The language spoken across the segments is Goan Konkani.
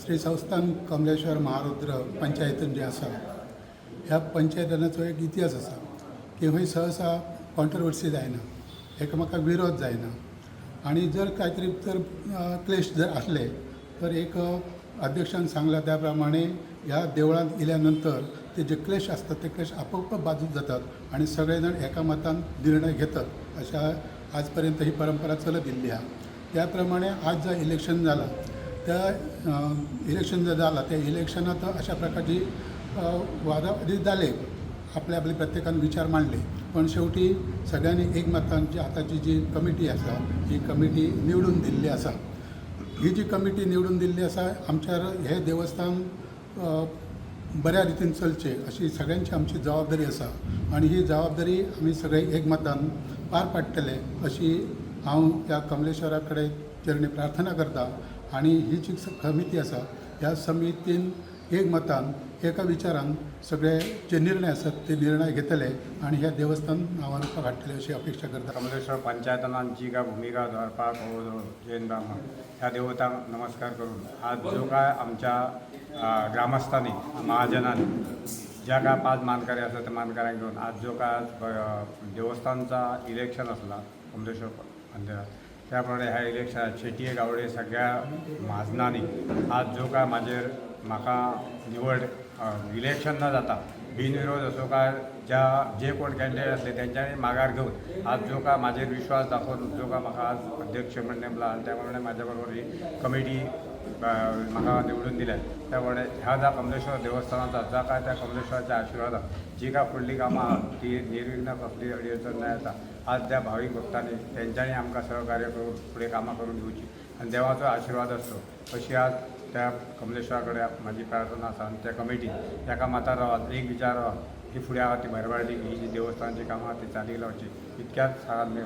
श्री संस्थान कमलेश्वर महारुद्र पंचायतन जें आसा, ह्या पंचायतनाचो एक इतिहास आसा की खंय सहसा कॉन्ट्रवर्सी जायना, एकामेकाक विरोध जायना आनी जर कांय तरी तर क्लेश जर आसले तर एक अध्यक्षान सांगला त्या प्रमाणे ह्या देवळांत इल्या नंतर ते जे क्लेश आसतात ते क्लेश आपोआप बाजूक जातात आनी सगळे जाण एकामतान निर्णय घेतात. अशा आज पर्यंत ही परंपरा चलत येयल्ली आहा. त्या प्रमाणे आज जो इलेक्शन जाला, त्या इलेक्शन जर जाला, त्या इलेक्शनात अशा प्रकारची वादावादी जाले, आपले आपले प्रत्येकान विचार मांडले, पण शेवटी सगळ्यांनी एकमतान जी आतांची जी कमिटी आसा, ही कमिटी निवडून दिल्ली आसा. ही जी कमिटी निवडून दिल्ली आसा, आमच्या हे देवस्थान बऱ्या रितीन चलचें अशी सगळ्यांची आमची जबाबदारी आसा आनी ही जबाबदारी आमी सगळे एकमतान पार पाडटले अशी हांव त्या कमलेश्वरा कडेन चरणी प्रार्थना करता. आनी ही जी समिती आसा, ह्या समितीन एकमतान, एका विचारान सगळे जे निर्णय आसात ते निर्णय घेतले आनी हे देवस्थान नांवारूपाक हाडटले अशी अपेक्षा करता. कमलेश्वर पंचायतनान जी काय भूमिका दवरपाक हो जैन ब्राह्मण ह्या देवतांक नमस्कार करून आज जो काय आमच्या ग्रामस्थांनी, महाजनांनी, ज्या काय पाच मानकरी आसा त्या मानकऱ्यांक घेवन आज जो काय आज देवस्थानचा इलेक्शन आसला कमलेश्वर मंदिरात, त्याप्रमाणे ह्या इलेक्शनात शेटये, गावडे सगळ्या म्हाजनांनी आज जो काय म्हाजेर म्हाका निवड इलेक्शन न जाता बिनविरोध असो काय ज्या जे कोण कॅन्डिडेट असले तेंच्यांनी माघार घेवन आज जो काय म्हाजेर विश्वास दाखोवन जो काय म्हाका आज अध्यक्ष म्हण नेमला आनी त्या प्रमाणे म्हाज्या बरोबर ही कमिटी म्हाका निवडून दिल्या. त्या प्रमाणे ह्या ज्या कमलेश्वर देवस्थानाचा ज्या काय त्या कमलेश्वराच्या आशिर्वादान जी काय फुडली कामां आहा ती निर्विघ्न, कसली अडचण न येता आज त्या भावीक भक्तांनी तेंच्यांनी आमकां सहकार्य करून फुडें कामां करून घेवची आनी देवाचो आशिर्वाद आसचो अशी आज त्या कमलेश्वरा कडेन म्हाजी प्रार्थना आसा. आनी त्या कमिटीन एका मतार रावात, एक विचार रावात ही फुडें आहा ती भरभाटी ही जी देवस्थानची कामां आहा ती चालीक लावची इतक्याच सांगात मी.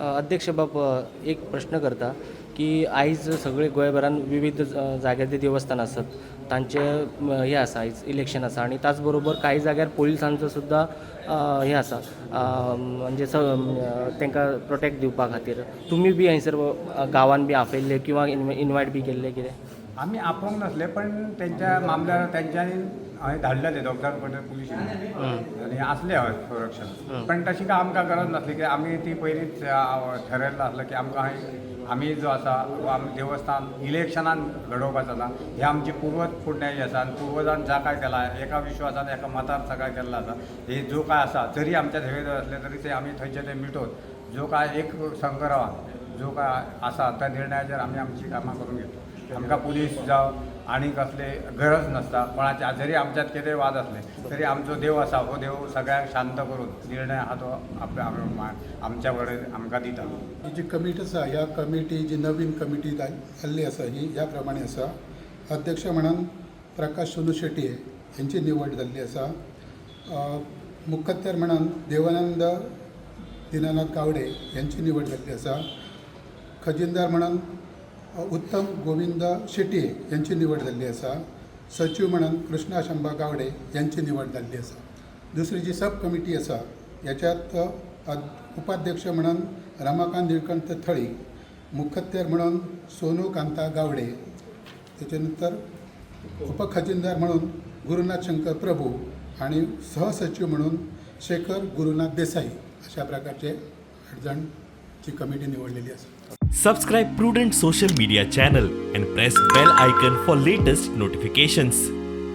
अध्यक्ष बाब, एक प्रश्न करता की आयज सगळे गोंयभरान विविध जाग्यार जे देवस्थान आसात तांचे हे आसा, आयज इलेक्शन आसा आनी त्याच बरोबर कांय जाग्यार पोलिसांचो सुद्दां हें आसा, म्हणजे तांकां प्रोटेक्ट दिवपा खातीर तुमी बी हंयसर गांवान बी आपयल्ले किंवा इनवायट बी केल्ले कितें? आमी आपोवंक नासले, पण तेंच्या मामल्यार तेंच्यांनी हांवें धाडलेले दोग जाण कोण पुलीस आनी आसले हय संरक्षण, पण तशी काय आमकां गरज नासली की आमी ती पयलींच ठरयल्लें आसलें की आमकां हय आमी जो आसा हो आमी देवस्थान इलेक्शनान घडोवपाचो ना. हे आमची पुर्वज पुण्याई आसा आनी पुर्वजान ज्या काय केला, एका विश्वासान, एका मतान सगळें केल्लें आसा. हे जो काय आसा, जरी आमच्या भेद आसले तरी ते आमी थंयचे ते मिटोवन जो काय एक संघ रावन जो काय आसा त्या निर्णयाचेर आमी आमची कामां करून घेतो. आमकां पुलीस जावं आनी कसले गरज नासता कोणाची. जरी आमच्यात कितेंय वाद आसले तरी आमचो देव आसा, हो देव सगळ्यांक शांत करून निर्णय आहा तो आपल्या आमच्या कडेन आमकां दिता. ही जी कमिटी आसा, ह्या कमिटी जी नवीन कमिटी जाल्ली आसा, ही ह्या प्रमाणे आसा. अध्यक्ष म्हणून प्रकाश सोनू शेट्ये यांची निवड जाल्ली आसा. मुखत्यार म्हणून देवानंद दिनानाथ गावडे यांची निवड जाल्ली आसा. खजिनदार म्हणून उत्तम गोविंद शेट्ये यांची निवड जाल्ली आसा. सचीव म्हणून कृष्णा शंभा गावडे यांची निवड जाल्ली आसा. दुसरी जी सब कमिटी आसा, ह्याच्यात उपाध्यक्ष म्हणून रमाकांत निळकंठ थळी, मुखत्यार म्हणून सोनू कांता गावडे, त्याच्यानंतर उपखजिनदार म्हणून गुरुनाथ शंकर प्रभू आणि सहसचिव म्हणून शेखर गुरुनाथ देसाई अशा प्रकारचे आठ जाणची कमिटी निवडलेली आसा. Subscribe Prudent Social Media channel and press bell icon for latest notifications.